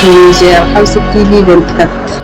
Niger Hausa TV 24.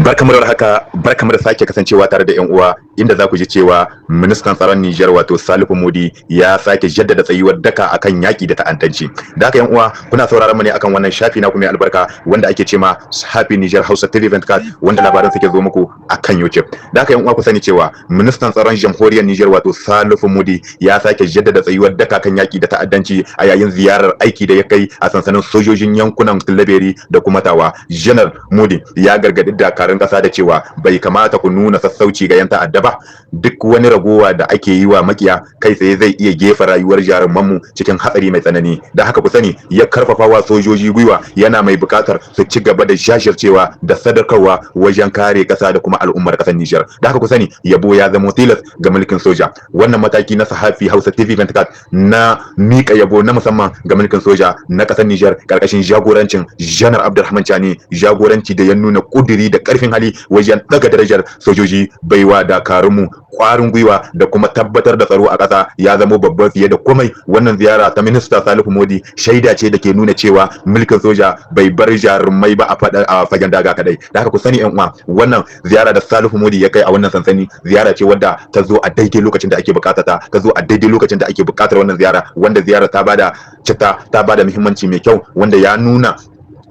Barkamu da haka, barkamu da sake kasancewa tare da yan uwa, inda za ku ji cewa ministan tsaron Niger wato Salifu Modi ya sake jaddada tsayuwar daka akan yaki da ta'addanci. Da haka yan uwa, kuna sauraron mu ne akan wannan shafi na ku mai albarka wanda ake cema Happy Niger Hausa TV 24, wanda labaran suke zo muku akan YouTube. Da haka yan uwa, ku sani cewa ministan tsaron jamhuriyar Niger wato Salifu Modi ya sake jaddada tsayuwar daka kan yaki da ta'addanci a yayin ziyarar aiki da ya kai a sansanin sojojin yankunan Tilaberi da kuma Tawa. Janar Modi ya gargadi dakarun kasa da cewa bai kamata ku nuna sassauci ga yan ta'adda ba. Duk wani ragowa da ake yi wa makiya kai tsaye zai iya gefa rayuwar jarumanmu cikin hatsari mai tsanani. Da haka ku sani, ya karfafa wa sojoji gwiwa, yana mai bukatar su ci gaba da jajircewa da sadarkarwa wajen kare kasa da kuma al'ummar kasar Nijar. Da haka ku sani, yabo ya zama tilas ga mulkin soja. Wannan mataki na Sahafi Hausa TV 24 na mika yabo na musamman ga mulkin soja na kasar Nijar karkashin jagorancin Janar Abdulrahman Chani, jagoranci da ya nuna kuduri da karfin hali wajen daga darajar sojoji, baiwa dakarunmu kwarin gwiwa da kuma tabbatar da tsaro a ƙasa ya zamo babban fiye da komai. Wannan ziyara ta minista Salihu Modi shaida ce da ke nuna cewa mulkin soja bai bar jarumai ba a fagen daga kadai. Da haka ku sani yan uwa, wannan ziyara da Salihu Modi ya kai a wannan sansani ziyara ce wadda ta zo a daidai lokacin da ake bukata ta zo a daidai lokacin da ake bukatar wannan ziyara, wanda ziyara ta bada citta, ta bada muhimmanci mai kyau, wanda ya nuna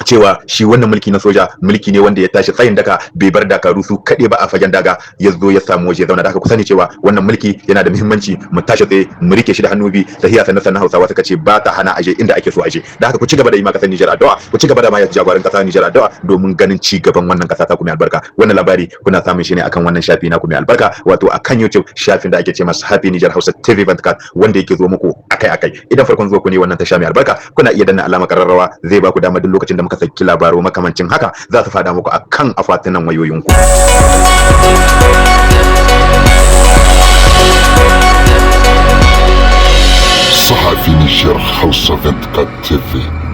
cewa shi wannan mulki na soja mulki ne wanda ya tashi tsayin daka, bai bar dakaru su kaɗe ba a fagen daga, ya zo ya samu waje zauna. Da haka ku sani cewa wannan mulki yana da muhimmanci, mu tashi tsaye mu rike shi da hannu bi sahiya. Sannan sannan Hausawa suka ce ba ta hana aje inda ake so aje. Da haka ku ci gaba da yi ma kasar Nijar addu'a, ku ci gaba da ma jagoran kasar Nijar addu'a domin ganin ci gaban wannan kasa ta ku mai albarka. Wannan labari kuna samun shi ne akan wannan shafi na ku mai albarka, wato akan YouTube, shafin da ake ce masa Happy Niger Hausa TV 24, wanda yake zo muku akai-akai. Idan farkon zuwa ku ne wannan tasha mai albarka, kuna iya danna alamar kararrawa, zai ba ku dama duk lokacin da muka saki labaru makamancin haka za su fada muku akan akwatunan wayoyinku. Sahafi Niger Hausa 24 TV.